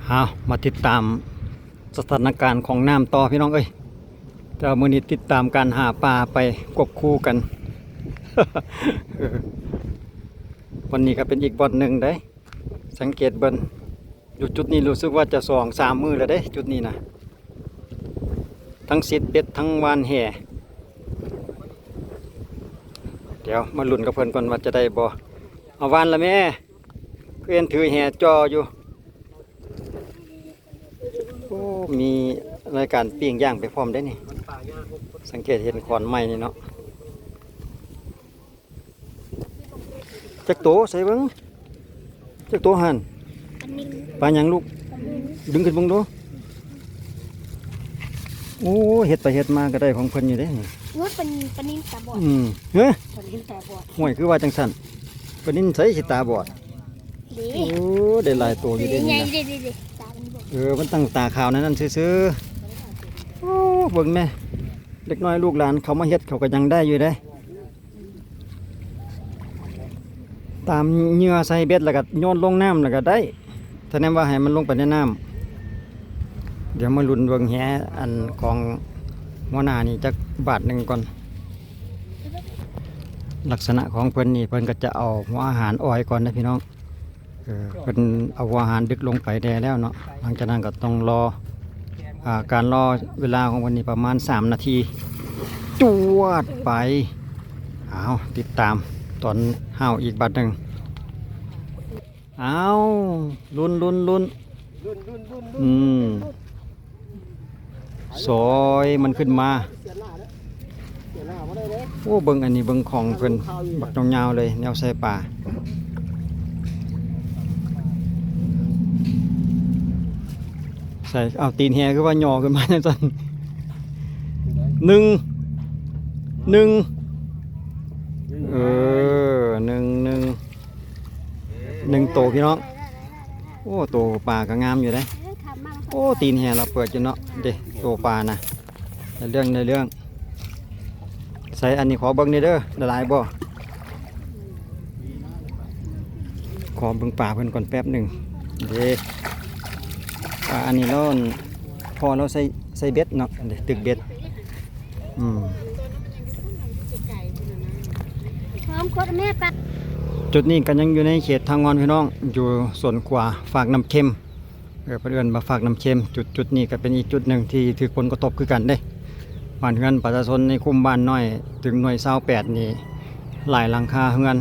ເອົາ ມາຕິດຕາມສະຖານະການຂອງນ້ຳຕໍ່ພີ່ນ້ອງເອີຍ. ແຕ່ວ່າມື້ນີ້ຕິດຕາມການຫາປາໄປຄວບຄູ່ກັນ. ວັນນີ້ກໍເປັນອີກບ່ອນໜຶ່ງເດ້. ສັງເກດເບິ່ງ ຢູ່ຈຸດນີ້ຮູ້ສຶກວ່າຈະສອງສາມມື້ແລ້ວເດ້ ຈຸດນີ້ນະ. ທັງຊິດເບັດ ທັງຫວ່ານແຫ. ດຽວມາລຸ້ນກັບເພິ່ນກ່ອນວ່າຈະໄດ້ບໍ່. ເອົາຫວ່ານລະແມ່. ຄືເຫັນຖືແຫຈ່ໍຢູ່. ໂອ້ ມີລາຍການປີ້ງຍ່າງໄປພ້ອມເດ້ນີ້. ສັງເກດເຫັນຂອນໄມ້ນີ້ເນາະ. ຈັກໂຕໃສ່ເບິ່ງ. ຈັກໂຕຫັ້ນ? ປານິນ. ປາຫຍັງລູກ? ປານິນ. ດຶງຂຶ້ນເບິ່ງດູ. ໂອ້ ເຮັດໄປເຮັດມາກໍໄດ້ຂອງເພິ່ນຢູ່ເດ້ນີ້. ໂອ້ຍ ປານິນ ປານິນຕາບອດ. ອືມ. ເອີ ປານິນຕາບອດ. ຫ້ວຍ ຄືວ່າຈັ່ງຊັ້ນ? ປານິນໃສຊິຕາບອດ? ເດ້. ໂອ້ ໄດ້ຫຼາຍໂຕຢູ່ເດ້ນີ້ນະ. ໃຫຍ່ເດ້ ເດ້ ເດ້ ຕາມັນບອດ. ເອີ ມັນຕັ້ງຕາຂາວໃນນັ້ນຊື່ໆ. ໂອ້ ເບິ່ງແມ້ ເດັກນ້ອຍລູກຫຼານເຂົາມາເຮັດ ເຂົາກໍຍັງໄດ້ຢູ່ເດ້. ຕາມເຫຍື່ອໃສ່ເບັດ ແລ້ວກໍໂຍນລົງນ້ຳ ແລ້ວກໍໄດ້. ສະແດງວ່າໃຫ້ມັນລົງໄປໃນນ້ຳ. ດຽວມາລຸ້ນເບິ່ງແຫອັນຂອງຫົວໜ້ານີ້ຈັກບາດໜຶ່ງກ່ອນ. ລັກສະນະຂອງເພິ່ນນີ້ ເພິ່ນກໍຈະເອົາຫົວອາຫານອ່ອຍກ່ອນເດ້ພີ່ນ້ອງ. ເອີ ເພິ່ນເອົາຫົວອາຫານດຶກລົງໄປແດ່ແລ້ວເນາະ. ຫຼັງຈາກນັ້ນກໍຕ້ອງລໍ ອາ ການລໍເວລາຂອງເພິ່ນນີ້ປະມານສາມນາທີ. ຈວດໄປ. ເອົາ ຕິດຕາມຕອນຫ້າວອີກບາດໜຶ່ງ. ອ້າວ ລຸ້ນ ລຸ້ນ ລຸ້ນ ລຸ້ນ ລຸ້ນ ລຸ້ນ ອືມ ລຸ້ນ ຊອຍມັນຂຶ້ນມາ. ໂອ້ ເບິ່ງອັນນີ້ ເບິ່ງຂອງເພິ່ນ ບັກຍາວໆເລີຍ ແນວໃສ່ປາ. ໃສ່ ເອົາ ຕີນແຫຄືວ່າຫຍໍ້ຂຶ້ນມາຈັ່ງຊັ້ນ. ໜຶ່ງ ໜຶ່ງ ເອີ ໜຶ່ງ ໜຶ່ງ ໜຶ່ງໂຕພີ່ນ້ອງ. ໂອ້ ໂຕປາກໍງາມຢູ່ເດ້. ໂອ້ ຕີນແຫລະເປີດຢູ່ເນາະ. ເດ້ ໂຕປານະ ໄດ້ເລື່ອງ ໄດ້ເລື່ອງ. ໃສ່ ອັນນີ້ຂໍເບິ່ງແດ່ເດີ ຫຼາຍໆບໍ່? ຂໍເບິ່ງປາເພິ່ນກ່ອນແປັບໜຶ່ງ. ເດ້ ປາອັນນີ້ລາວ ພໍ່ລາວໃສ່ ໃສ່ເບັດເນາະ. ເດ້ ຕຶກເບັດ. ອືມ ເພີ່ມຄົດແມ່ປັດ. ຈຸດນີ້ກໍຍັງຢູ່ໃນເຂດທ່າງ່ອນພີ່ນ້ອງ ຢູ່ສວນຂົວຟາກນ້ຳເຄັມ. ເອີ ເພິ່ນເອີ້ນວ່າຟາກນ້ຳເຄັມ. ຈຸດ ຈຸດນີ້ກໍເປັນອີກຈຸດໜຶ່ງທີ່ຖືກຜົນກະທົບຄືກັນເດ້. ບ້ານເຮືອນປະຊາຊົນໃນຄຸ້ມບ້ານນ້ອຍ ເຖິງໜ່ວຍຊາວແປດນີ້ ຫຼາຍຫຼັງຄາເຮືອນ.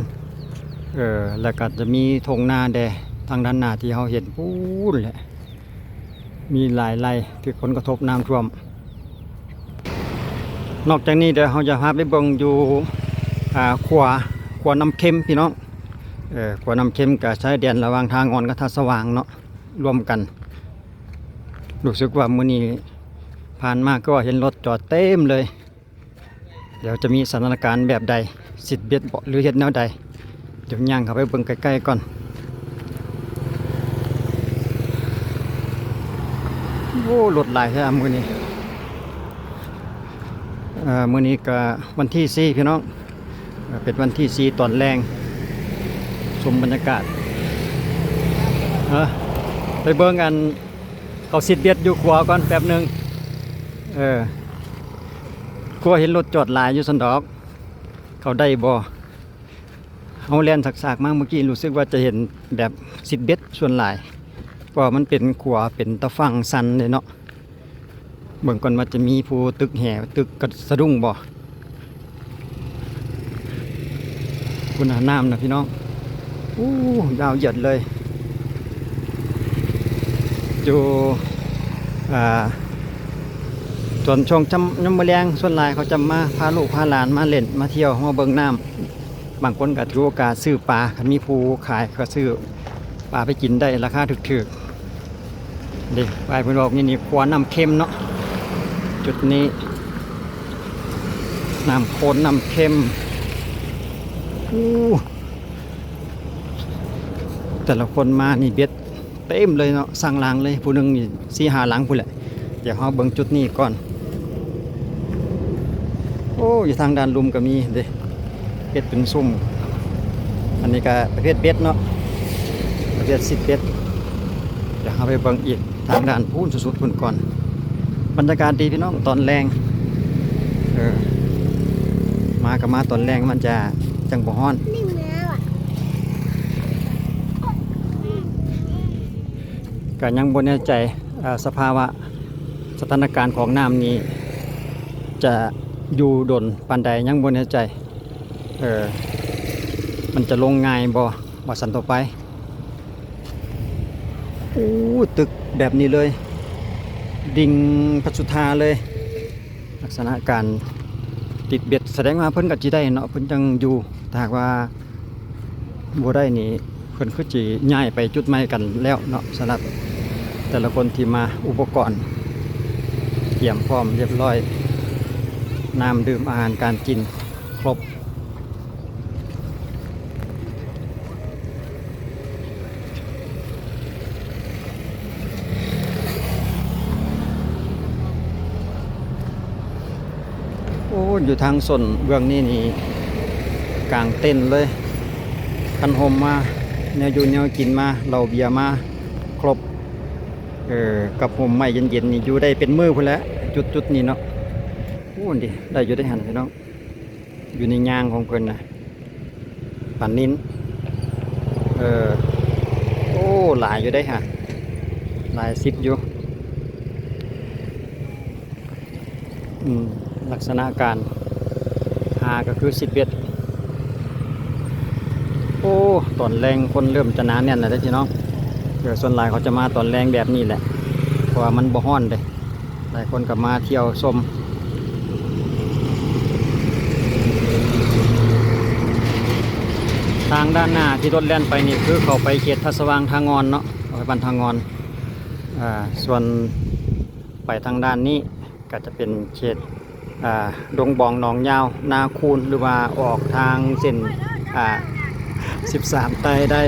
ເອີ ແລ້ວກໍຈະມີທົ່ງນາແດ່ ທາງດ້ານໜ້າທີ່ເຮົາເຫັນພຸ້ນແຫຼະ. ມີຫຼາຍໄຮ່ຖືກຜົນກະທົບນ້ຳຖ້ວມ. ນອກຈາກນີ້ ດຽວເຮົາຈະພາໄປເບິ່ງຢູ່ ອາ ຂົວ ຂົວນ້ຳເຄັມພີ່ນ້ອງ. ເອີ ຂົວນ້ຳເຄັມກໍຊາຍແດນລະຫວ່າງທ່າງ່ອນກັບທ່າສະຫວ່າງເນາະ ລວມກັນ. ຮູ້ສຶກວ່າມື້ນີ້ຜ່ານມາກໍເຫັນລົດຈອດເຕັມເລີຍ. ດຽວຈະມີສະຖານະການແບບໃດ ຊິດເບັດບໍ ຫຼືເຮັດແນວໃດ? ດຽວຍ່າງເຂົ້າໄປເບິ່ງໃກ້ໆກ່ອນ. ໂອ້ ລົດຫຼາຍແທ້ມື້ນີ້. ເອີ ມື້ນີ້ກະວັນທີສີ່ພີ່ນ້ອງ. ເອີ ເປັນວັນທີສີ່ຕອນແລງ. ຊົມບັນຍາກາດ. ເອີ ໄປເບິ່ງອັນ ເຂົາຊິດເບັດຢູ່ຂົວກ່ອນແປັບໜຶ່ງ. ເອີ ຄືວ່າເຫັນລົດຈອດຫຼາຍຢູ່ຊັ້ນດອກ. ເຂົາໄດ້ບໍ່? ເຮົາແລ່ນສາກໆມາເມື່ອກີ້ ຮູ້ສຶກວ່າຈະເຫັນແບບຊິດເບັດສ່ວນຫຼາຍ ເພາະວ່າມັນເປັນຂົວ ເປັນຕາຝັ່ງຊັນເດ້ເນາະ. ເບິ່ງກ່ອນວ່າຈະມີຜູ້ຕຶກແຫ ຕຶກກະສະດຸ້ງບໍ່. ພຸ້ນນະ ນ້ຳນະພີ່ນ້ອງ. ໂອ້ ຍາວເຫຍີດເລີຍ. ຢູ່ ອ່າ ຕອນຊ່ວງ ຍາມມື້ແລງ ສ່ວນຫຼາຍເຂົາຈະມາພາລູກພາຫຼານມາຫຼິ້ນມາທ່ຽວ ມາເບິ່ງນ້ຳ. ບາງຄົນກໍຖືໂອກາດຊື້ປາ ຄັນມີຜູ້ຂາຍກໍຊື້ປາໄປກິນໄດ້ລາຄາຖືກໆ. ເດ້ ປ້າຍເພິ່ນບອກນີ້ ນີ້ຂົວນ້ຳເຄັມເນາະ ຈຸດນີ້ ນ້ຳໂຄນນ້ຳເຄັມ. ໂອ້ ແຕ່ລະຄົນມານີ້ເບັດເຕັມເລີຍເນາະ ສັງຫຼັງເລີຍ ຜູ້ໜຶ່ງນີ້ສີ່ຫ້າຫຼັງພຸ້ນແຫຼະ. ດຽວເຮົາເບິ່ງຈຸດນີ້ກ່ອນ. ໂອ້ ຢູ່ທາງດ້ານລຸ່ມກໍມີເດ້ ເຮັດເປັນຊຸມ. ອັນນີ້ກໍປະເພດເບັດເນາະ ປະເພດຊິດເບັດ. ດຽວເຮົາໄປເບິ່ງອີກທາງດ້ານພຸ້ນ ສຸດໆພຸ້ນກ່ອນ. ບັນຍາກາດດີພີ່ນ້ອງ ຕອນແລງ. ເອີ ມາກໍມາຕອນແລງ ມັນຈະ ຈັ່ງບໍ່ຮ້ອນ. ກໍຍັງບໍ່ແນ່ໃຈ ເອີ ສະພາວະ ສະຖານະການຂອງນ້ຳນີ້ ຈະຢູ່ດົນປານໃດ ຍັງບໍ່ແນ່ໃຈ. ເອີ ມັນຈະລົງງ່າຍບໍ່ ວ່າຊັ້ນຕໍ່ໄປ. ໂອ້ ຕຶກແບບນີ້ເລີຍ ດິ່ງພັດສຸທາເລີຍ. ລັກສະນະການຕິດເບັດ ສະແດງວ່າເພິ່ນກໍຊິໄດ້ເນາະ ເພິ່ນຈັ່ງຢູ່. ຖ້າຫາກວ່າບໍ່ໄດ້ນີ້ ເພິ່ນຄືຊິຍ້າຍໄປຈຸດໃໝ່ກັນແລ້ວເນາະ. ສຳລັບແຕ່ລະຄົນທີ່ມາ ອຸປະກອນຕຽມພ້ອມຮຽບຮ້ອຍ ນ້ຳດື່ມ ອາຫານການກິນ ຄົບ. ໂອ້ ຢູ່ທາງໂຊນເບື້ອງນີ້ນີ້ ກາງເຕັນເລີຍ ຄັນຮົ່ມມາ ແນວຢູ່ແນວກິນມາ ເຫຼົ້າເບຍມາ ຄົບ. ເອີ ກັບຮົ່ມໄມ້ເຢັນໆນີ້ ຢູ່ໄດ້ເປັນມື້ພຸ້ນແຫຼະ ຈຸດໆນີ້ເນາະ. ໂອ້ ນີ້ໄດ້ຢູ່ເດ້ຫັ້ນພີ່ນ້ອງ ຢູ່ໃນຍ່າງຂອງເພິ່ນນະ ປານິນ. ເອີ ໂອ້ ຫຼາຍຢູ່ເດ້ຫະ ຫຼາຍສິບຢູ່. ອືມ ລັກສະນະການຫາກໍຄືຊິດເບັດ. ໂອ້ ຕອນແລງຄົນເລີ່ມຈະໜາແໜ້ນແລ້ວເດ້ພີ່ນ້ອງ. ເອີ ສ່ວນຫຼາຍເຂົາຈະມາຕອນແລງແບບນີ້ແຫຼະ ເພາະວ່າມັນບໍ່ຮ້ອນເດ້. ຫຼາຍຄົນກໍມາທ່ຽວຊົມ. ທາງດ້ານໜ້າທີ່ລົດແລ່ນໄປນີ້ ຄືເຂົ້າໄປເຂດທ່າສະຫວ່າງທ່າງ່ອນເນາະ ເຂົ້າໄປບ້ານທ່າງ່ອນ. ອ່າ ສ່ວນໄປທາງດ້ານນີ້ ກໍຈະເປັນເຂດ ອ່າ ດົງບອງ ໜອງຍາວ ນາຄູນ ຫຼືວ່າອອກທາງເສັ້ນ ອ່າ ສິບສາມໃຕ້ໄດ້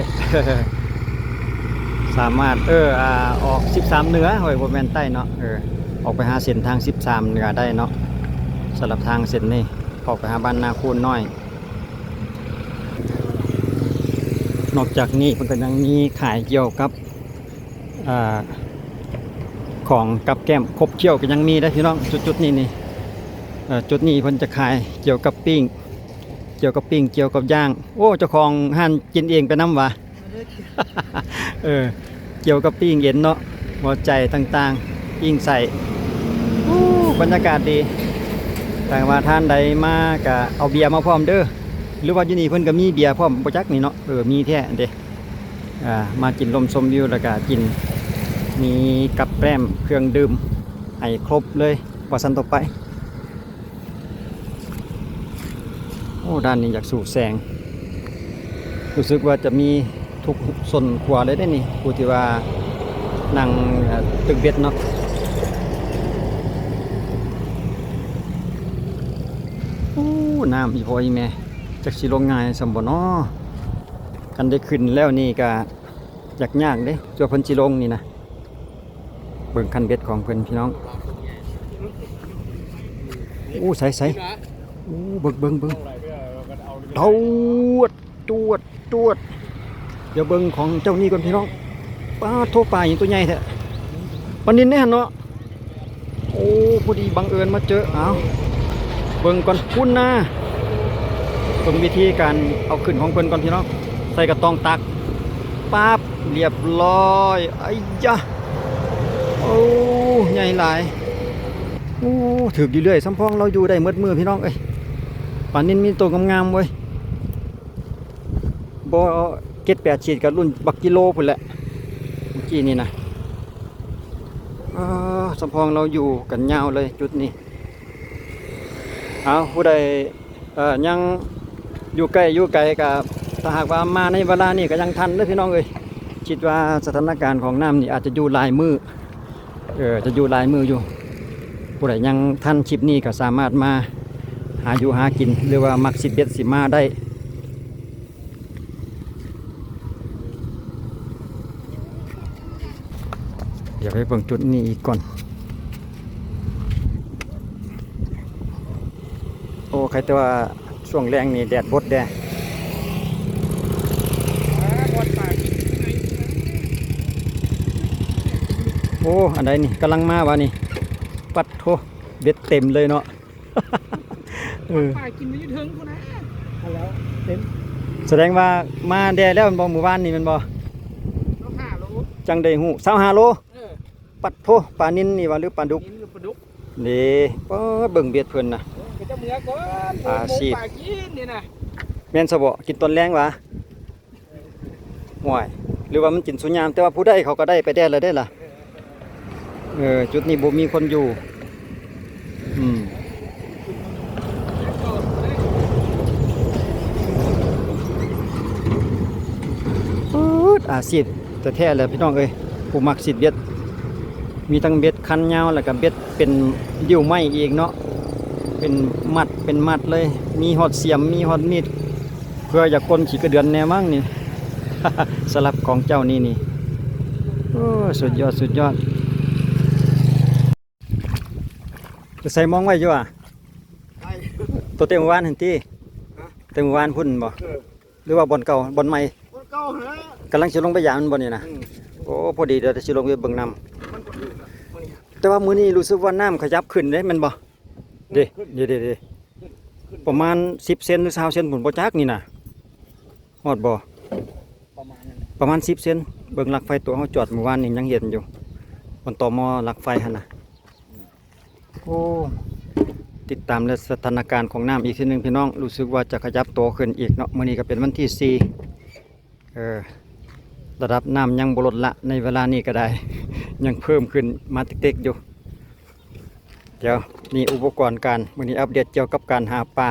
ສາມາດ ເອີ ອ່າ ອອກສິບສາມເໜືອ ໂອ້ຍ ບໍ່ແມ່ນໃຕ້ເນາະ ເອີ ອອກໄປຫາເສັ້ນທາງສິບສາມເໜືອໄດ້ເນາະ. ສຳລັບທາງເສັ້ນນີ້ ອອກໄປຫາບ້ານນາຄູນນ້ອຍ. ນອກຈາກນີ້ເພິ່ນກໍຍັງມີຂາຍກ່ຽວກັບ ອ່າ ຂອງກັບແກ້ມຄົບຄ້ຽວກໍຍັງມີເດ້ພີ່ນ້ອງ. ຈຸດໆນີ້ນີ້ ເອີ ຈຸດນີ້ເພິ່ນຈະຂາຍກ່ຽວກັບປີ້ງ ກ່ຽວກັບປີ້ງ ກ່ຽວກັບຍ່າງ. ໂອ້ ເຈົ້າຂອງຮ້ານກິນເອງໄປນຳຫວາ? ເອີ ກ່ຽວກັບປີ້ງເອັນເນາະ ຫົວໃຈຕ່າງໆ ປີ້ງໄສ້. ໂອ້ ບັນຍາກາດດີ. ຖ້າວ່າທ່ານໃດມາກະເອົາເບຍມາພ້ອມເດີ ຫຼືວ່າຢູ່ນີ້ເພິ່ນກະມີເບຍພ້ອມບໍ່ຈັກນີ້ເນາະ. ເອີ ມີແທ້ເດ້. ອ່າ ມາກິນລົມຊົມວິວ ແລ້ວກະກິນ ມີກັບແກ້ມເຄື່ອງດື່ມໃຫ້ຄົບເລີຍ ວ່າຊັ້ນຕໍ່ໄປ. ໂອ້ ດ້ານນີ້ຢາກສູແສງ ຮູ້ສຶກວ່າຈະມີທຸກຊົນຄົວເລີຍເດ້ນີ້ ຜູ້ທີ່ວ່ານັ່ງ ເອີ ຕຶກເບັດເນາະ. ໂອ້ ນ້ຳອີ່ພໍ່ອີ່ແມ່ ຈັກຊິລົງງ່າຍສ່ຳບໍ່ນໍ. ຄັນໄດ້ຂຶ້ນແລ້ວນີ້ກະ ຢາກຍາກເດ້ ກວ່າເພິ່ນຊິລົງນີ້ນະ. ເບິ່ງຄັນເບັດຂອງເພິ່ນພີ່ນ້ອງ. ໂອ້ ໃສໆ ໂອ້ ເບິ່ງ ເບິ່ງ ເບິ່ງ ຈວດ ຈວດ ຈວດ. ດຽວເບິ່ງຂອງເຈົ້ານີ້ກ່ອນພີ່ນ້ອງ. ປາດໂທ້ ປາຫຍັງຕົວໃຫຍ່ແທ້ ປານິນເດ້ຫັ້ນເນາະ. ໂອ້ ພໍດີບັງເອີນມາເຈີ. ເອົາ ເບິ່ງກ່ອນ ພຸ້ນນາ. ເບິ່ງວິທີການເອົາຂຶ້ນຂອງເພິ່ນກ່ອນພີ່ນ້ອງ. ໃສ່ກະຕ່ອງຕັກ ປັບ ລຽບຮ້ອຍ. ໄອ້ຢາ ໂອ້ ໃຫຍ່ຫຼາຍ. ໂອ້ ຖືກຢູ່ເລື້ອຍ ສຳພອງລາວຢູ່ໄດ້ໝົດມື້ພີ່ນ້ອງເອີຍ. ປານິນມີໂຕງາມໆເວີຍ. ບໍ່ ເຈັດແປດຂີດກໍລຸ້ນບັກກິໂລພຸ້ນແຫຼະ ເມື່ອກີ້ນີ້ນະ. ເອີ ສຳພອງລາວຢູ່ກັນຍາວເລີຍຈຸດນີ້. ເອົາ ຜູ້ໃດ ເອີ ຍັງຢູ່ໃກ້ຢູ່ໄກກໍ ຖ້າຫາກວ່າມາໃນເວລານີ້ກໍຍັງທັນເດີພີ່ນ້ອງເອີຍ. ຄິດວ່າສະຖານະການຂອງນ້ຳນີ້ອາດຈະຢູ່ຫຼາຍມື້ ເອີ ຈະຢູ່ຫຼາຍມື້ຢູ່. ຜູ້ໃດຍັງທັນຄລິບນີ້ກໍສາມາດມາຫາຢູ່ຫາກິນ ຫຼືວ່າມັກຊິດເບັດຊິມາໄດ້. ດຽວໄປເບິ່ງຈຸດນີ້ອີກກ່ອນ. ໂອ້ ໃຄແຕ່ວ່າຊ່ວງແລງນີ້ແດດບົດແດ່. ໂອ້ ອັນໃດນີ້ກຳລັງມາຫວານີ້? ປັດໂທ ເບັດເຕັມເລີຍເນາະ. ເອີ ປາກິນມາຢູ່ເທິງພຸ້ນນະ. ຫັ້ນແຫຼະ ເຕັມ. ສະແດງວ່າມາແດ່ແລ້ວແມ່ນບໍ່? ມື້ວານນີ້ແມ່ນບໍ່? ຊາວຫ້າໂລ. ຈັ່ງໄດ້ຮູ້ ຊາວຫ້າໂລ. ເອີ ປັດໂທ ປານິນນີ້ຫວາ ຫຼືປາດຸກ? ນິນ ຫຼືປາດຸກ. ເດ້ ປາດ ເບິ່ງເບັດເພິ່ນນະ. ເອີ ເຂົາເຈົ້າເມືອກ່ອນ ອາຊີບ ໂມງປາຍກິນນີ້ນະ. ແມ່ນຊະບໍ? ກິນຕອນແລງຫວາ? ຫ້ວຍ ຫຼືວ່າມັນກິນສູ່ຍາມ ແຕ່ວ່າຜູ້ໃດເຂົາກໍໄດ້ໄປແດ່ລະເດ້ລະ. ເອີ ຈຸດນີ້ບໍ່ມີຄົນຢູ່. ອືມ ອືດ ອາຊີບແທ້ໆແຫຼະພີ່ນ້ອງເອີຍ ຜູ້ມັກຊິດເບັດ. ມີທັງເບັດຄັນຍາວ ແລ້ວກໍເບັດເປັນດິ້ວໄມ້ອີກເນາະ ເປັນມັດ ເປັນມັດເລີຍ. ມີຮອດສຽມ ມີຮອດມີດ ເພື່ອຢາກກົນຂີ້ກະເດືອນແດ່ມັ້ງນີ້. ສຳລັບຂອງເຈົ້ານີ້ນີ້ ໂອ້ ສຸດຍອດ ສຸດຍອດ. ໄປໃສ່ມອງໄວ້ຢູ່ຫວາ? ໄປ ໂຕແຕ່ມື້ວານຫັ້ນຕິ? ຮະ? ແຕ່ມື້ວານພຸ້ນບໍ່? ເອີ ຫຼືວ່າບ່ອນເກົ່າ ບ່ອນໃໝ່? ບ່ອນເກົ່າຫັ້ນແຫຼະ. ກຳລັງຊິລົງໄປຢາມມັນບໍ່ນີ້ນະ? ອືມ ໂອ້ ພໍດີ ດຽວຊິລົງໄປເບິ່ງນຳ. ມັນບໍ່ຖືກລະມື້ນີ້. ແຕ່ວ່າມື້ນີ້ຮູ້ສຶກວ່ານ້ຳຂະຫຍັບຂຶ້ນເດ້ ແມ່ນບໍ່? ເດ້ ຂຶ້ນ ເດ້ ເດ້ ເດ້ ຂຶ້ນ ປະມານສິບເຊັນ ຫຼື ຊາວເຊັນພຸ້ນ ບໍ່ຈັກນີ້ນະ. ຮອດບໍ່? ປະມານນັ້ນແຫຼະ ປະມານສິບເຊັນ. ເບິ່ງລັກໄຟ ໂຕເຮົາຈອດມື້ວານນີ້ຍັງເຫັນຢູ່ ມັນຕໍ່ໝໍລັກໄຟຫັ້ນນະ. ໂອ້ ຕິດຕາມແລະສະຖານະການຂອງນ້ຳອີກເທື່ອໜຶ່ງພີ່ນ້ອງ ຮູ້ສຶກວ່າຈະຂະຫຍັບໂຕຂຶ້ນອີກເນາະ. ມື້ນີ້ກໍເປັນວັນທີສີ່ ເອີ ລະດັບນ້ຳຍັງບໍ່ລົດລະ ໃນເວລານີ້ກໍໄດ້ ຍັງເພີ່ມຂຶ້ນມາເຕັກໆຢູ່. ດຽວນີ້ອຸປະກອນການ ມື້ນີ້ອັບເດດກ່ຽວກັບການຫາປາ.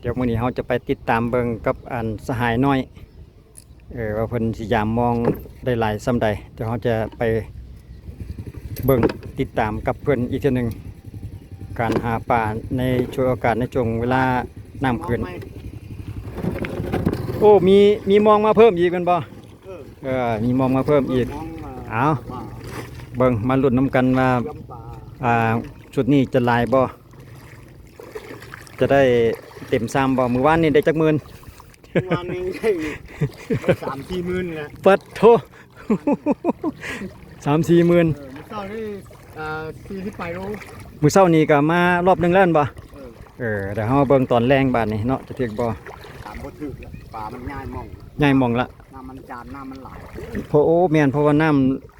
ດຽວມື້ນີ້ເຮົາຈະໄປຕິດຕາມເບິ່ງກັບອັນສະຫາຍນ້ອຍ ເອີ ວ່າເພິ່ນຊິຢາມມອງໄດ້ຫຼາຍສ່ຳໃດ. ດຽວເຮົາຈະໄປເບິ່ງຕິດຕາມກັບເພິ່ນອີກເທື່ອໜຶ່ງ ການຫາປາໃນຊ່ວງໂອກາດໃນຊ່ວງເວລານ້ຳຂຶ້ນ. ໂອ້ ມີ ມີມອງມາເພີ່ມອີກແມ່ນບໍ່? ເອີ ເອີ ມີມອງມາເພີ່ມອີກ. ເອົາ ເບິ່ງມາລຸ້ນນຳກັນວ່າ ອ່າ ຊຸດນີ້ຈະຫຼາຍບໍ່? ຈະໄດ້ເຕັມຊາມບໍ່? ມື້ວານນີ້ໄດ້ຈັກໝື່ນ? ມື້ວານນີ້ໄດ້ສາມສີ່ໝື່ນແຫຼະ. ປັດໂທ ສາມສີ່ໝື່ນ. ເອີ ມື້ເຊົ້ານີ້ ອ່າ ສີ່ສິບປາຍໂລ. ມື້ເຊົ້ານີ້ກໍມາລອບໜຶ່ງແລ້ວແມ່ນບໍ່? ເອີ ເອີ ດຽວເຮົາມາເບິ່ງຕອນແລງບາດນີ້ເນາະ ຈະຖືກບໍ່? ຕາມບໍ່ຖືກລະ ປາມັນຍ້າຍໝ່ອງ ຍ້າຍໝ່ອງລະ ນ້ຳມັນຈານ ນ້ຳມັນຫຼາຍ. ເພາະ ໂອ້ ແມ່ນ ເພາະວ່ານ້ຳ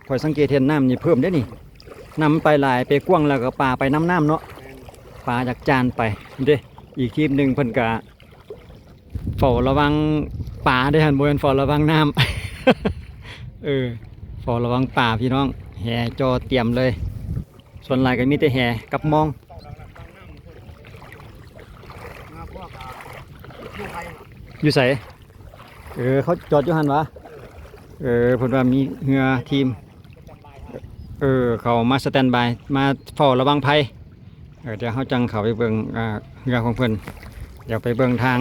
ຂ້ອຍສັງເກດເຫັນນ້ຳນີ້ເພີ່ມເດ້ນີ້ ນ້ຳມັນໄປຫຼາຍ ໄປກວ້າງ ແລ້ວກໍປາໄປນຳນ້ຳເນາະ. ແມ່ນ ປາຈາກຈານໄປເດ້. ອີກທີມໜຶ່ງເພິ່ນກະເຝົ້າລະວັງປາເດ້ຫັ້ນ ບໍ່ແມ່ນເຝົ້າລະວັງນ້ຳ. ເອີ ເຝົ້າລະວັງປາພີ່ນ້ອງ ແຫຈໍ່ຕຽມເລີຍ. ສ່ວນຫຼາຍກໍມີແຕ່ແຫກັບມອງ. ຢູ່ໃສ? ເອີ ເຂົາຈອດຢູ່ຫັ້ນຫວາ? ເອີ ເພິ່ນວ່າມີເຮືອທີມ ເອີ ເຂົາມາສະແຕນບາຍ ມາເຝົ້າລະວັງໄພ. ເອີ ດຽວເຮົາຈັ່ງເຂົ້າໄປເບິ່ງ ອ່າ ເຮືອຂອງເພິ່ນ. ດຽວໄປເບິ່ງທາງ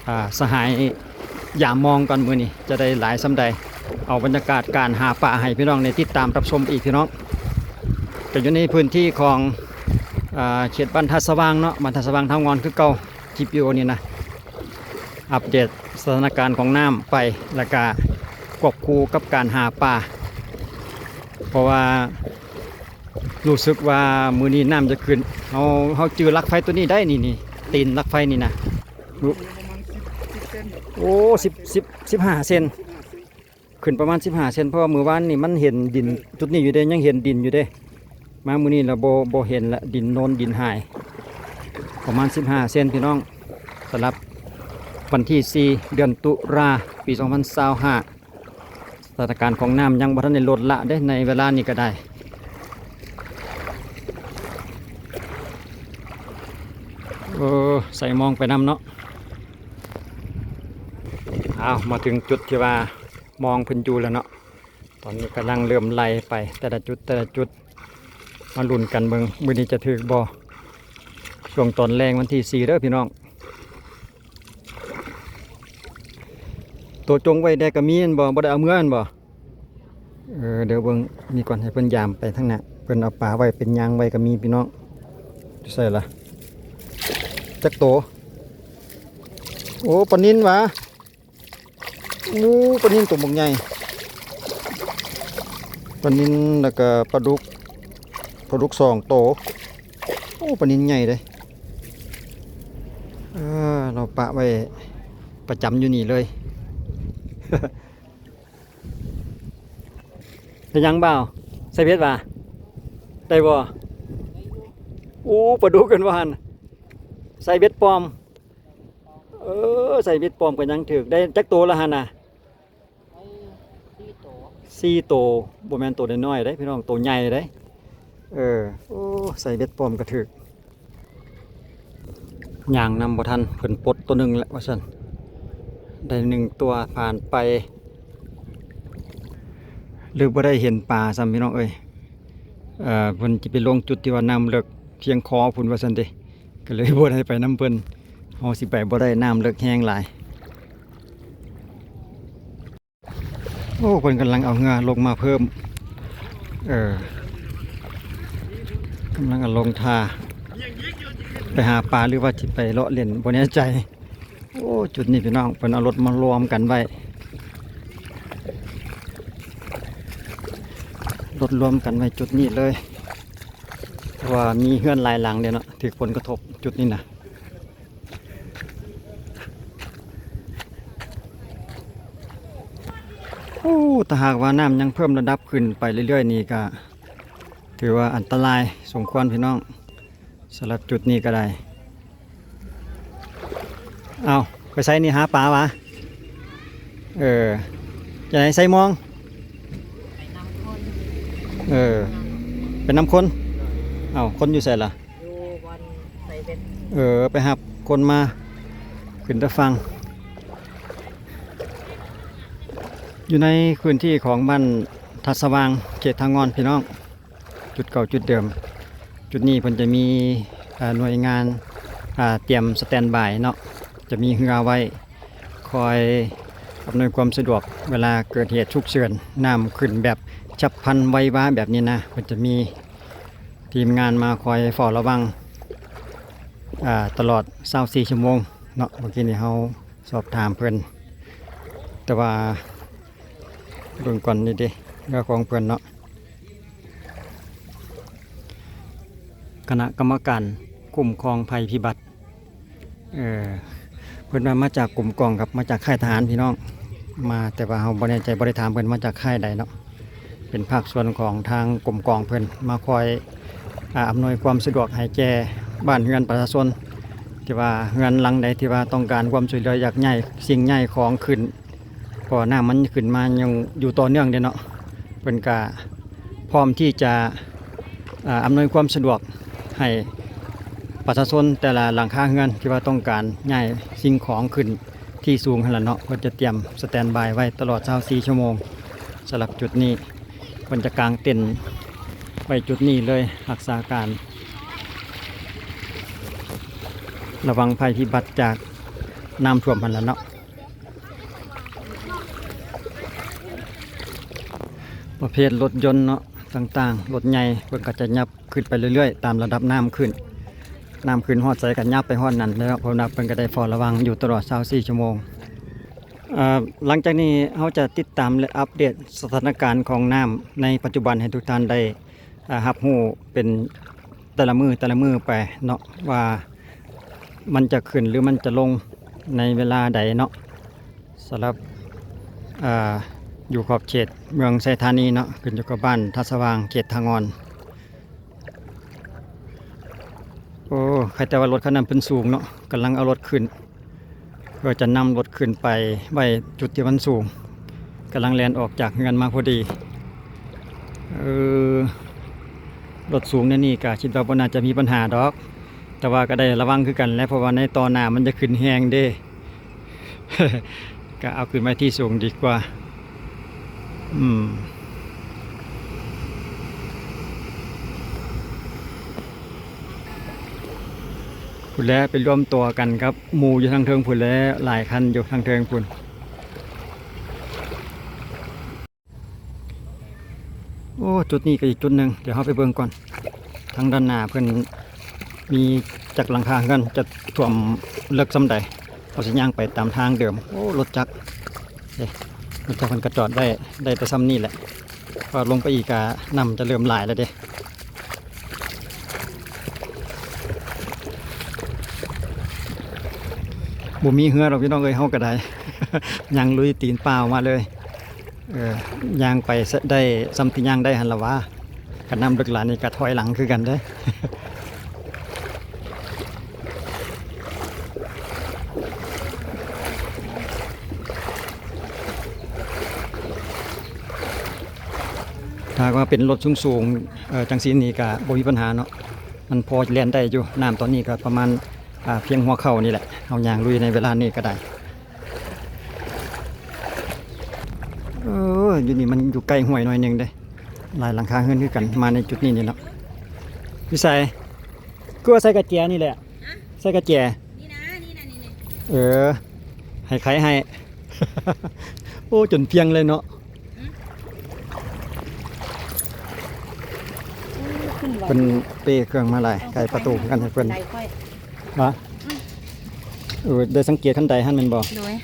ອ່າ ສະຫາຍຢາມມອງກ່ອນ ມື້ນີ້ຈະໄດ້ຫຼາຍສ່ຳໃດ. ເອົາບັນຍາກາດການຫາປາໃຫ້ພີ່ນ້ອງໄດ້ຕິດຕາມຮັບຊົມອີກ ພີ່ນ້ອງ. ກໍຢູ່ໃນພື້ນທີ່ຂອງ ອ່າ ເຂດບ້ານທ່າສະຫວ່າງເນາະ ບ້ານທ່າສະຫວ່າງ ເທົາງອນຄືເກົ່າ. ຄລິບວິດີໂອນີ້ນະ ອັບເດດສະຖານະການຂອງນ້ຳໄປ ແລ້ວກະຄວບຄູ່ກັບການຫາປາ ເພາະວ່າ ຮູ້ສຶກວ່າມື້ນີ້ນ້ຳຈະຂຶ້ນ. ເຮົາ ເຮົາຈື່ລັກໄຟຕົວນີ້ໄດ້ ນີ້ ນີ້ ຕີນລັກໄຟນີ້ນະ. ປະມານສິບ ສິບເຊັນ ໂອ້ ສິບ ສິບ ສິບຫ້າເຊັນ ຂຶ້ນປະມານສິບຫ້າເຊັນ ເພາະວ່າມື້ວານນີ້ມັນເຫັນດິນ ເອີ ຈຸດນີ້ຢູ່ເດ້ ຍັງເຫັນດິນຢູ່ເດ້. ມາມື້ນີ້ລະບໍ່ ບໍ່ເຫັນລະ ດິນໂນນດິນຫາຍ. ປະມານສິບຫ້າເຊັນ ພີ່ນ້ອງ ສຳລັບວັນທີສີ່ ເດືອນຕຸລາ ປີສອງພັນຊາວຫ້າ. ສະຖານະການຂອງນ້ຳຍັງບໍ່ທັນໄດ້ລົດລະເດ້ ໃນເວລານີ້ກໍໄດ້. ເອີ ໃສ່ມອງໄປນຳເນາະ. ອ້າວ ມາເຖິງຈຸດທີ່ວ່າມອງເພິ່ນຢູ່ແລ້ວເນາະ. ຕອນນີ້ກຳລັງເລີ່ມໄລ່ໄປແຕ່ລະຈຸດ ແຕ່ລະຈຸດ. ມາລຸ້ນກັນເບິ່ງ ມື້ນີ້ຈະຖືກບໍ່? ຊ່ວງຕອນແລງວັນທີສີ່ເດີພີ່ນ້ອງ. ໂຕຈົງໄວ້ແດ່ກໍມີແມ່ນບໍ່? ບໍ່ໄດ້ເອົາເມືອແມ່ນບໍ່? ເອີ ດຽວເບິ່ງນີ້ກ່ອນ ໃຫ້ເພິ່ນຢາມໄປທາງໜ້າ. ເພິ່ນເອົາປາໄວ້ເປັນຍາງໄວ້ກໍມີພີ່ນ້ອງ. ຢູ່ໃສລະ? ຈັກໂຕ? ໂອ້ ປານິນຫວາ? ໂອ້ ປານິນໂຕບັກໃຫຍ່. ປານິນ ແລ້ວກະປາດຸກ ປາດຸກສອງໂຕ. ໂອ້ ປານິນໃຫຍ່ເດ້. ເອີ ເຮົາປະໄວ້ປະຈຳຢູ່ນີ້ເລີຍ. ເປັນຫຍັງບ່າວ? ໃສ່ເບັດຫວາ? ໄດ້ບໍ່? ໂອ້ ປາດຸກກັນວ່າຫັ້ນ ໃສ່ເບັດປອມ. ເອີ ໃສ່ເບັດປອມກໍຍັງຖືກ. ໄດ້ຈັກໂຕລະຫັ້ນນະ? ໄດ້ສີ່ໂຕ. ສີ່ໂຕ. ບໍ່ແມ່ນໂຕນ້ອຍໆເດ້ພີ່ນ້ອງ ໂຕໃຫຍ່ເດ້. ເອີ ໂອ້ ໃສ່ເບັດປອມກໍຖືກ. ຍ່າງນຳບໍ່ທັນ ເພິ່ນປົດໂຕໜຶ່ງແລ້ວວ່າຊັ້ນ. ໄດ້ໜຶ່ງຕົວຜ່ານໄປ ຫຼືບໍ່ໄດ້ເຫັນປາຊ້ຳພີ່ນ້ອງເອີຍ. ເອີ ເພິ່ນຈະໄປລົງຈຸດທີ່ວ່ານ້ຳເລິກພຽງຄໍພຸ້ນວ່າຊັ້ນເດ ກໍເລີຍບໍ່ໄດ້ໄປນຳເພິ່ນ. ເຮົາຊິໄປບໍ່ໄດ້ ນ້ຳເລິກແຮງຫຼາຍ. ໂອ້ ເພິ່ນກຳລັງເອົາເຮືອລົງມາເພີ່ມ. ເອີ ກຳລັງເອົາລົງທ່າ ໄປຫາປາ ຫຼືວ່າຊິໄປເລາະຫຼິ້ນ ບໍ່ແນ່ໃຈ. ໂອ້ ຈຸດນີ້ພີ່ນ້ອງ ເພິ່ນເອົາລົດມາລວມກັນໄວ້ ລົດລວມກັນໄວ້ຈຸດນີ້ເລີຍ ເພາະວ່າມີເຮືອນຫຼາຍຫຼັງເດ້ເນາະ ຖືກຜົນກະທົບຈຸດນີ້ນະ. ໂອ້ ຖ້າຫາກວ່ານ້ຳຍັງເພີ່ມລະດັບຂຶ້ນໄປເລື້ອຍໆນີ້ ກະຖືວ່າອັນຕະລາຍສົມຄວນພີ່ນ້ອງ ສຳລັບຈຸດນີ້ກໍໄດ້. ເອົ້າ ໄປໃສນີ້? ຫາປາຫວາ? ເອີ ຈັ່ງໃດ ໃສ່ມອງ? ເອີ ໄປນຳຄົນ. ເອົ້າ ຄົນຢູ່ໃສລະ? ຢູ່ບ່ອນໃສ່ເບັດ. ເອີ ໄປຮັບຄົນມາຂຶ້ນຕາຝັ່ງ. ຢູ່ໃນພື້ນທີ່ຂອງບ້ານທັດສະຫວ່າງ ເຂດທ່າງ່ອນ ພີ່ນ້ອງ. ຈຸດເກົ່າຈຸດເດີມ. ຈຸດນີ້ເພິ່ນຈະມີ ເອີ ໜ່ວຍງານ ອາ ຕຽມສະແຕນບາຍເນາະ ຈະມີເຮືອໄວ້ຄອຍອຳນວຍຄວາມສະດວກ ເວລາເກີດເຫດສຸກເສີນ ນ້ຳຂຶ້ນແບບສັບພັນໄວວາແບບນີ້ນະ ເພິ່ນຈະມີທີມງານມາຄອຍເຝົ້າລະວັງ ອາ ຕະຫຼອດຊາວສີ່ຊົ່ວໂມງເນາະ. ເມື່ອກີ້ນີ້ເຮົາສອບຖາມເພິ່ນ ແຕ່ວ່າເບິ່ງກ່ອນນີ້ເດ້ ເຮືອຂອງເພິ່ນເນາະ. ຄະນະກຳມະການຄຸ້ມຄອງໄພພິບັດ ເອີ ເພິ່ນວ່າມາຈາກກົມກອງກັບມາຈາກຄ້າຍທະຫານພີ່ນ້ອງ ມາ ແຕ່ວ່າເຮົາບໍ່ແນ່ໃຈ ບໍ່ໄດ້ຖາມເພິ່ນມາຈາກຄ້າຍໃດເນາະ. ເປັນພາກສ່ວນຂອງທາງກົມກອງເພິ່ນມາຄອຍ ອາ ອຳນວຍຄວາມສະດວກໃຫ້ແກ່ບ້ານເຮືອນປະຊາຊົນ ທີ່ວ່າເຮືອນຫຼັງໃດທີ່ວ່າຕ້ອງການຄວາມຊ່ວຍເຫຼືອ ຢາກຍ້າຍສິ່ງຍ້າຍຂອງຂຶ້ນ ເພາະວ່ານ້ຳມັນຂຶ້ນມາຍັງຢູ່ຕໍ່ເນື່ອງເດ້ເນາະ. ເພິ່ນກະພ້ອມທີ່ຈະ ອາ ອຳນວຍຄວາມສະດວກໃຫ້ປະຊາຊົນແຕ່ລະຫຼັງຄາເຮືອນທີ່ວ່າຕ້ອງການຍ້າຍສິ່ງຂອງຂຶ້ນທີ່ສູງຫັ້ນລະເນາະ. ເພິ່ນຈະຕຽມສະແຕນບາຍໄວ້ຕະຫຼອດຊາວສີ່ຊົ່ວໂມງ. ສຳລັບຈຸດນີ້ ເພິ່ນຈະກາງເຕັນໄວ້ຈຸດນີ້ເລີຍ ຮັກສາການລະວັງໄພພິບັດຈາກນ້ຳຖ້ວມຫັ້ນລະເນາະ. ປະເພດລົດຍົນເນາະ ຕ່າງໆ ລົດໃຫຍ່ ເພິ່ນກໍຈະຫຍັບຂຶ້ນໄປເລື້ອຍໆ ຕາມລະດັບນ້ຳຂຶ້ນ. ນ້ຳຂຶ້ນຮອດໃສກໍຫຍັບໄປຮອດນັ້ນແລ້ວ ເພາະວ່າເພິ່ນກໍໄດ້ເຝົ້າລະວັງຢູ່ຕະຫຼອດຊາວສີ່ຊົ່ວໂມງ. ເອີ ຫຼັງຈາກນີ້ເຮົາຈະຕິດຕາມ ແລະ ອັບເດດສະຖານະການຂອງນ້ຳໃນປັດຈຸບັນໃຫ້ທຸກທ່ານໄດ້ ອາ ຮັບຮູ້ເປັນແຕ່ລະມື້ ແຕ່ລະມື້ໄປເນາະ ວ່າມັນຈະຂຶ້ນ ຫຼື ມັນຈະລົງໃນເວລາໃດເນາະ. ສຳລັບ ອາ ຢູ່ຂອບເຂດເມືອງໄຊທານີເນາະ ຂຶ້ນຢູ່ກັບບ້ານທັດສະຫວ່າງ ເຂດທ່າງ່ອນ. ໂອ້ ໃຄແຕ່ວ່າລົດຄັນນັ້ນເພິ່ນສູງເນາະ ກຳລັງເອົາລົດຂຶ້ນ ເພື່ອຈະນຳລົດຂຶ້ນໄປໄວ້ຈຸດທີ່ມັນສູງ. ກຳລັງແລ່ນອອກຈາກເຮືອນມາພໍດີ. ເອີ ລົດສູງແນວນີ້ກະຄິດວ່າບໍ່ໜ້າຈະມີບັນຫາດອກ ແຕ່ວ່າກໍໄດ້ລະວັງຄືກັນແຫຼະ ເພາະວ່າໃນຕໍ່ໜ້າມັນຈະຂຶ້ນແຮງເດ້. ກະເອົາຂຶ້ນໄວ້ທີ່ສູງດີກວ່າ. ອືມ ພຸ້ນແຫຼະ ໄປລວມຕົວກັນກັບໝູ່ຢູ່ທາງເທິງພຸ້ນແຫຼະ ຫຼາຍຄັນຢູ່ທາງເທິງພຸ້ນ. ໂອ້ ຈຸດນີ້ກໍອີກຈຸດໜຶ່ງ ດຽວເຮົາໄປເບິ່ງກ່ອນ ທາງດ້ານໜ້າເພິ່ນມີຈັກຫຼັງຄາເຮືອນ ຈະຖ້ວມເລິກສ່ຳໃດ ເຮົາຊິຍ່າງໄປຕາມທາງເດີມ. ໂອ້ ລົດຈັກເດ້ ລົດຈັກເພິ່ນກໍຈອດໄວ້ໄດ້ແຕ່ສ່ຳນີ້ແຫຼະ. ເພາະວ່າລົງໄປອີກກະນ້ຳຈະເລີ່ມຫຼາຍແລ້ວເດ້. ບໍ່ມີເຮືອດອກພີ່ນ້ອງເອີຍ ເຮົາກະໄດ້ ຍ່າງລຸຍຕີນເປົ່າມາເລີຍ. ເອີ ຍ່າງໄປໄດ້ສ່ຳທີ່ຍ່າງໄດ້ຫັ້ນລະຫວາ. ຄັນນ້ຳເລິກຫຼາຍນີ້ກະຖອຍຫຼັງຄືກັນເດີ້. ຖ້າວ່າເປັນລົດສູງໆ ເອີ ຈັ່ງຊີ້ນີ້ກະບໍ່ມີບັນຫາເນາະ ມັນພໍແລ່ນໄດ້ຢູ່. ນ້ຳຕອນນີ້ກະປະມານ ອາ ພຽງຫົວເຂົ່ານີ້ແຫຼະ ເຮົາຍ່າງລຸຍໃນເວລານີ້ກະໄດ້. ເອີ ຢູ່ນີ້ມັນຢູ່ໃກ້ຫ້ວຍໜ້ອຍໜຶ່ງເດ້ ຫຼາຍຫຼັງຄາເຮືອນຄືກັນ ມາໃນຈຸດນີ້ນີ້ເນາະ. ຢູ່ໃສ? ຄືວ່າໃສ່ກະແຈນີ້ແຫຼະ ໃສ່ກະແຈ. ນີ້ນະ ນີ້ນະ ນີ້ ເອີ ໃຫ້ໄຂໃຫ້. ໂອ້ ຈົນພຽງເລີຍເນາະ. ເພິ່ນເປ້ເຄື່ອງມາຫຼາຍ ໄຂປະຕູຄືກັນໃຫ້ເພິ່ນ. ຫວາ? ເອີ ໄດ້ສັງເກດຄັນໄດຫັ້ນແມ່ນບໍ່? ໂດຍ.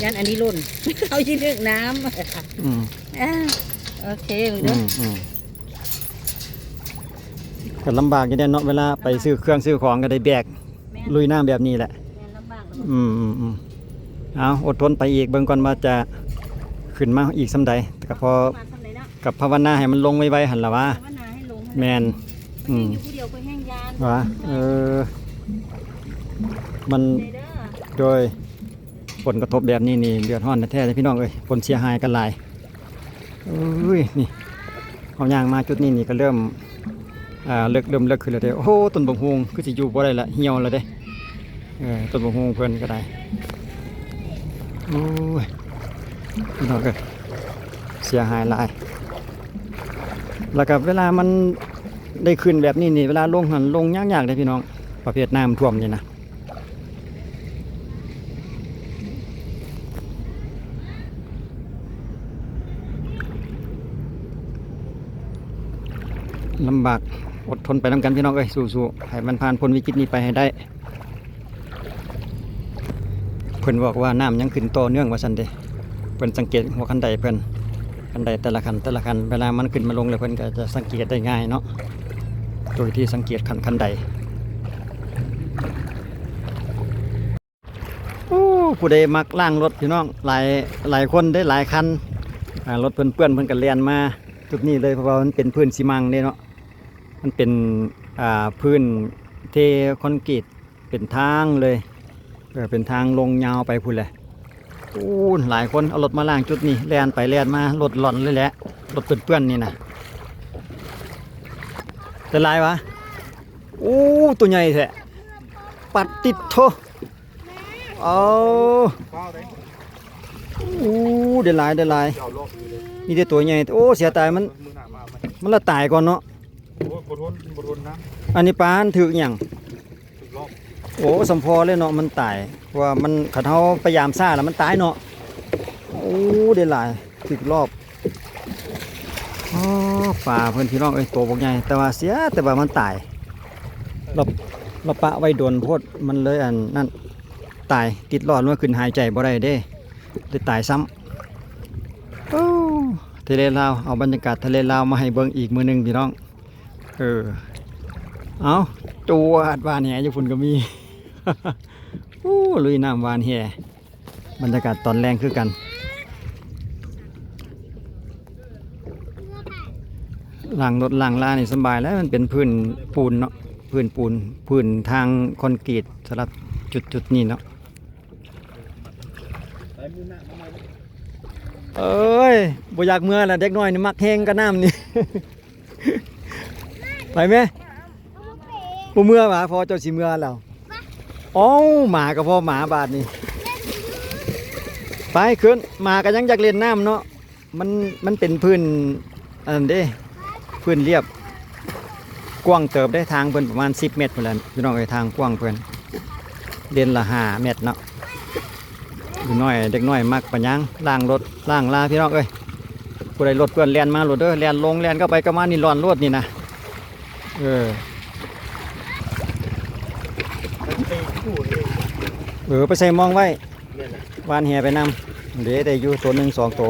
ຢ້ານອັນນີ້ຫຼົ່ນ ເຮົາຊິນຶກນ້ຳ. ອືມ ອ່າ ໂອເຄ ເບິ່ງເດີ້. ອືມ ອືມ ກະລຳບາກຢູ່ເດ້ເນາະ ເວລາໄປຊື້ເຄື່ອງຊື້ຂອງກະໄດ້ແບກ ແມ່ນ ລຸຍນ້ຳແບບນີ້ແຫຼະ. ແມ່ນ ລຳບາກ. ອືມ ອືມ ອືມ ເອົາ ອົດທົນໄປອີກ ເບິ່ງກ່ອນວ່າຈະຂຶ້ນມາອີກສ່ຳໃດ ກະພໍ ປະມານສ່ຳໃດເນາະ. ກະພາວະນາໃຫ້ມັນລົງໄວໆຫັ້ນລະຫວາ. ພາວະນາໃຫ້ລົງຫັ້ນແຫຼະ. ແມ່ນ. ອືມ ຢູ່ຜູ້ດຽວກະແຮງຢ້ານຫວາ. ເອີ ມັນ ໂດຍ ຜົນກະທົບແບບນີ້ນີ້ເດືອດຮ້ອນແທ້ໆ ພີ່ນ້ອງເອີຍ ຜົນເສຍຫາຍກະຫຼາຍ. ເອີຍ ນີ້ ເຮົາຍ່າງມາຈຸດນີ້ນີ້ກະເລີ່ມ ອ່າ ເລິກ ເລີ່ມເລິກຂຶ້ນແລ້ວເດ້. ໂອ້ໂຫ ຕົ້ນບັກຫຸ່ງຄືຊິຢູ່ບໍ່ໄດ້ລະ ຫ່ຽວແລ້ວເດ້. ເອີ ຕົ້ນບັກຫຸ່ງເພິ່ນກະໄດ້. ໂອ້ຍ ພີ່ນ້ອງເອີຍ ເສຍຫາຍຫຼາຍ. ລະກະເວລາມັນໄດ້ຂຶ້ນແບບນີ້ນີ້ ເວລາລົງຫັ້ນລົງຍາກໆເດ້ພີ່ນ້ອງ ປະເພດນ້ຳຖ້ວມນີ້ນະ. ລຳບາກ ອົດທົນໄປນຳກັນພີ່ນ້ອງເອີຍ ສູ້ໆ ໃຫ້ມັນຜ່ານພົ້ນວິກິດນີ້ໄປໃຫ້ໄດ້. ເພິ່ນບອກວ່ານ້ຳຍັງຂຶ້ນຕໍ່ເນື່ອງວ່າຊັ້ນເດ. ເພິ່ນສັງເກດຫົວຄັນໄດເພິ່ນ ຄັນໄດແຕ່ລະຄັນ ແຕ່ລະຄັນ ເວລາມັນຂຶ້ນມາລົງແລ້ວ ເພິ່ນກະຈະສັງເກດໄດ້ງ່າຍເນາະ ໂດຍທີ່ສັງເກດຂັ້ນ ຄັນໄດ. ໂອ້ ຜູ້ໃດມັກລ້າງລົດພີ່ນ້ອງ ຫຼາຍ ຫຼາຍຄົນເດ້ ຫຼາຍຄັນ ອາ ລົດເພິ່ນເປື້ອນ ເພິ່ນກະແລ່ນມາຈຸດນີ້ເລີຍ ເພາະວ່າມັນເປັນພື້ນຊີມັງເດ້ເນາະ ມັນເປັນ ອ່າ ພື້ນເທຄອນກຣີດ ເປັນທາງເລີຍ ເອີ ເປັນທາງລົງຍາວໄປພຸ້ນແຫຼະ. ໂອ້ ຫຼາຍຄົນເອົາລົດມາລ້າງຈຸດນີ້ ແລ່ນໄປແລ່ນມາ ລົດລ່ອນເລີຍແຫຼະ ລົດເປື້ອນໆນີ້ນະ. ໄດ້ຫຼາຍຫວາ? ໂອ້ ໂຕໃຫຍ່ແທ້ ປາດຕິດໂທ. ໂອ້ ໂອ້ ໄດ້ຫຼາຍ ໄດ້ຫຼາຍ ມີແຕ່ໂຕໃຫຍ່. ໂອ້ ເສຍດາຍ ມັນ ມັນລະຕາຍກ່ອນເນາະ. ໂອ້ຍ ບໍ່ທົນ ບໍ່ທົນນະ. ອັນນີ້ປານຖືກຫຍັງ? ຖືກລອບ. ໂອ້ ສຳພໍເລີຍເນາະ ມັນຕາຍ ເພາະວ່າມັນ ຄັນເຮົາໄປຢາມຊ້າລະມັນຕາຍເນາະ. ໂອ້ ໄດ້ຫຼາຍ ຖືກລອບ. ອໍ ປາເພິ່ນພີ່ນ້ອງເອີຍ ໂຕບັກໃຫຍ່ ແຕ່ວ່າເສຍ ແຕ່ວ່າມັນຕາຍ ລະ ລະປະໄວ້ດົນໂພດ ມັນເລີຍອັນນັ້ນ ຕາຍ ຕິດຫຼອດ ມາຂຶ້ນຫາຍໃຈບໍ່ໄດ້ເດ້ ເລີຍຕາຍຊ້ຳ. ໂອ້ ທະເລລາວ ເອົາບັນຍາກາດທະເລລາວມາໃຫ້ເບິ່ງອີກມື້ໜຶ່ງພີ່ນ້ອງ. ເອີ ເອົາ ຈວດ ຫວ່ານແຫຢູ່ພຸ້ນກະມີ. ໂອ້ ລຸຍນ້ຳຫວ່ານແຫ ບັນຍາກາດຕອນແລງຄືກັນ. ລ້າງລົດລ້າງລານີ້ສະບາຍແລ້ວ ມັນເປັນພື້ນປູນເນາະ ພື້ນປູນ ພື້ນທາງຄອນກຣີດສຳລັບຈຸດໆນີ້ເນາະ. ເອີຍ ບໍ່ຢາກເມືອລະ ເດັກນ້ອຍນີ້ມັກແຮງກັບນ້ຳນີ້. ໄປແມ ບໍ່ເມືອຫວາ? ພໍ່ເຈົ້າຊິເມືອແລ້ວ. ເອົ້າ ໝາກະພໍໝາບາດນີ້. ໄປຂຶ້ນ ໝາກະຍັງຢາກຫຼິ້ນນ້ຳເນາະ. ມັນ ມັນເປັນພື້ນອັນນັ້ນເດ້ ພື້ນລຽບ ກວ້າງເຕີບເດ້ ທາງເພິ່ນປະມານສິບແມັດພຸ້ນແຫຼະພີ່ນ້ອງເອີຍ ທາງກວ້າງເພິ່ນ ເລນລະຫ້າແມັດເນາະ. ເດັກນ້ອຍ ເດັກນ້ອຍມັກປານຫຍັງ ລ້າງລົດລ້າງລາພີ່ນ້ອງເອີຍ. ຜູ້ໃດລົດເປື້ອນແລ່ນມາໂລດເດີ ແລ່ນລົງແລ່ນເຂົ້າໄປເຂົ້າມານີ້ ລ້ອນໂລດນີ້ນະ. ເອີ. ເອີ ໄປໃສ່ມອງໄວ້ ຫວ່ານແຫໄປນຳ ເດ້ ໄດ້ຢູ່ໂຕໜຶ່ງສອງໂຕ.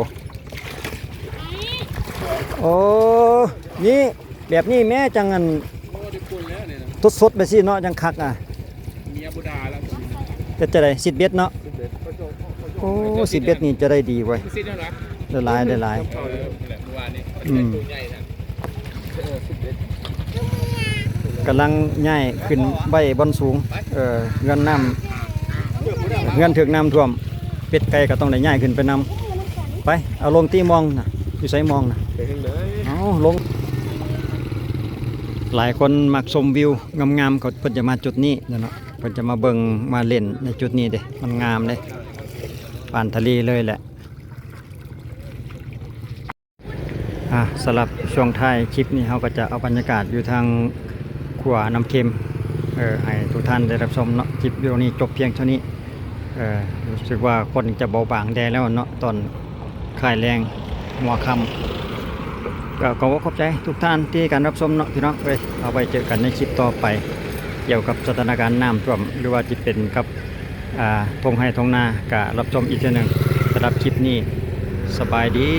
ໂອ້ ນີ້ ແບບນີ້ແມ້ ຈັງອັນ ສົດໆ ແບບຊີ້ເນາະ ຈັ່ງຄັກອະ. ເຮັດຈັ່ງໃດ? ຊິດເບັດເນາະ. ໂອ້ ຊິດເບັດນີ້ຈະໄດ້ດີເວີຍ. ໄດ້ຫຼາຍ ໄດ້ຫຼາຍ. ອືມ ກຳລັງຍ້າຍຂຶ້ນໄວ້ບ່ອນສູງ. ເອີ ເຮືອນນ້ຳ ເຮືອນຖືກນ້ຳຖ້ວມ ເປັດໄກ່ກໍຕ້ອງໄດ້ຍ້າຍຂຶ້ນໄປນຳ. ໄປ ເອົາລົງຕິມອງນະ. ຢູ່ໃສມອງນະ? ເອົາລົງ. ຫຼາຍຄົນມັກຊົມວິວງາມໆ ເຂົາ ເພິ່ນຈະມາຈຸດນີ້ແຫຼະເນາະ. ເພິ່ນຈະມາເບິ່ງມາຫຼິ້ນໃນຈຸດນີ້ເດ້ ມັນງາມເດ້ ປານທະເລເລີຍແຫຼະ. ອ່າ ສຳລັບຊ່ວງທ້າຍຄລິບນີ້ ເຮົາກໍຈະເອົາບັນຍາກາດຢູ່ທາງຂົວນ້ຳເຄັມ ເອີ ໃຫ້ທຸກທ່ານໄດ້ຮັບຊົມເນາະ. ຄລິບວິດີໂອນີ້ຈົບພຽງເທົ່ານີ້. ເອີ ຮູ້ສຶກວ່າຄົນຈະເບົາບາງແດ່ແລ້ວເນາະ ຕອນຄ້າຍແລງຫົວຄ່ຳ. ກໍຂໍຂອບໃຈທຸກທ່ານທີ່ໃຫ້ການຮັບຊົມເນາະ ພີ່ນ້ອງເອີຍ. ເອົາໄວ້ເຈີກັນໃນຄລິບຕໍ່ໄປ ກ່ຽວກັບສະຖານະການນ້ຳຖ້ວມ ຫຼືວ່າຈະເປັນກັບ ອ່າ ທົ່ງໄຮ່ທົ່ງນາ ກະຮັບຊົມອີກເທື່ອໜຶ່ງ. ສຳລັບຄລິບນີ້ ສະບາຍດີ.